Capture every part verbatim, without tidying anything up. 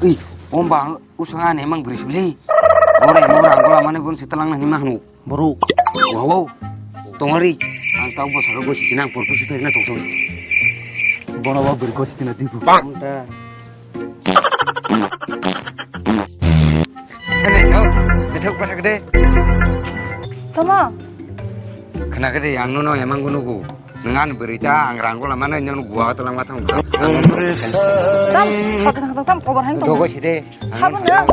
Ei, omba ang usanga ne mang bris bili. Ore mo rang gola mane bon sitalang na hima hanu. Boro. Wow, wow. Tongari, ang tau bo saro gosi jinang por kusi pek na tong tong. Bono bo beri gosi tina dibu. Bang. Ene thau, ne thau pathak de. Tama. Khna kede ang nono emang gunu gu. Nang an beri ta ang rang gola mane nang gua to lang ma thang. Tam, sakit tam kobar han. Dogo side. Sabo na.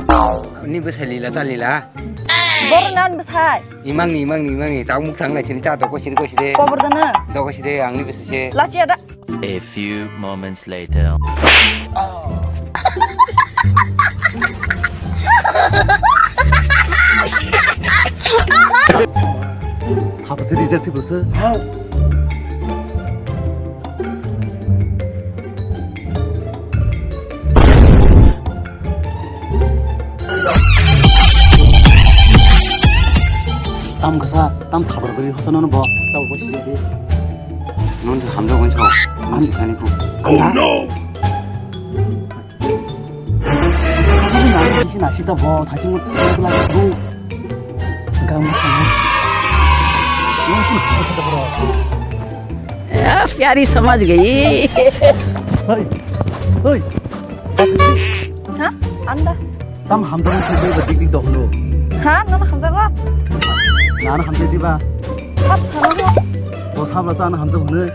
Ni besai lila ta lila. Bor nan besai. Imang ni, imang ni, imang ni. Tau muk thang lai sini ta dogo side, go side. Kobar dana. Dogo side ang ni besai se. Lachi ada. A few moments later. Hapsi rijak si bwswk. Tam kasa, tam thabar beri hosa nono bo. Tau bo sini di. Non se hamjak wan sao. Ang se thani ko. Anda. Sabi na, bisi na sita bo, thasi mo, bla, bla, bla. Gam mo, gam mo. Yo, kung kung kung kung. Ya, pyari samajh gayi. Hoi, hoi. Ha? Anda. Tam hamjak mo, thik bai, dik dik dok lo. Ha? Nana hamjak lo? Nana hamjak di ba? Sab sama mo. Bo sab la sa, ana hamjak hone.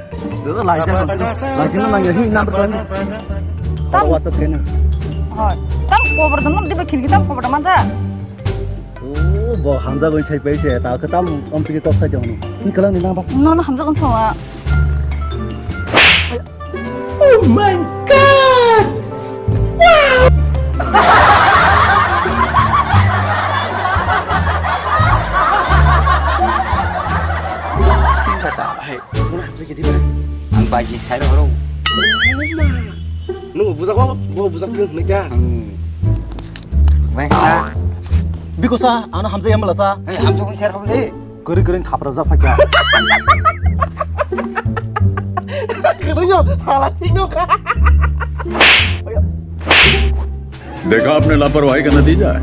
Laijak nang tino. Laijak nang ya hi number kan. Tam. WhatsApp kena. Hoi. Tam kobar dam di ba khirki tam kobar dam aja. Oh, bo hamjak oi sai pai se. Ta ka tam om tiki tok sai jong. Hi kalang ni number. No, no, hamjak on sawa. Oh my God! Wow! Hai, muna hamjak ya di mana? Ang baji sai ro ro. Nung bujak ko, bo bujak ke meja. Hmm. Mai ha. Bikosa, ano hamjak ya malasa. Hei, hamjak kun share ko le. Kering kering thapra ja phakya. Kering yo, salah singno ka. देखा आपने लापरवाही का नतीजा है।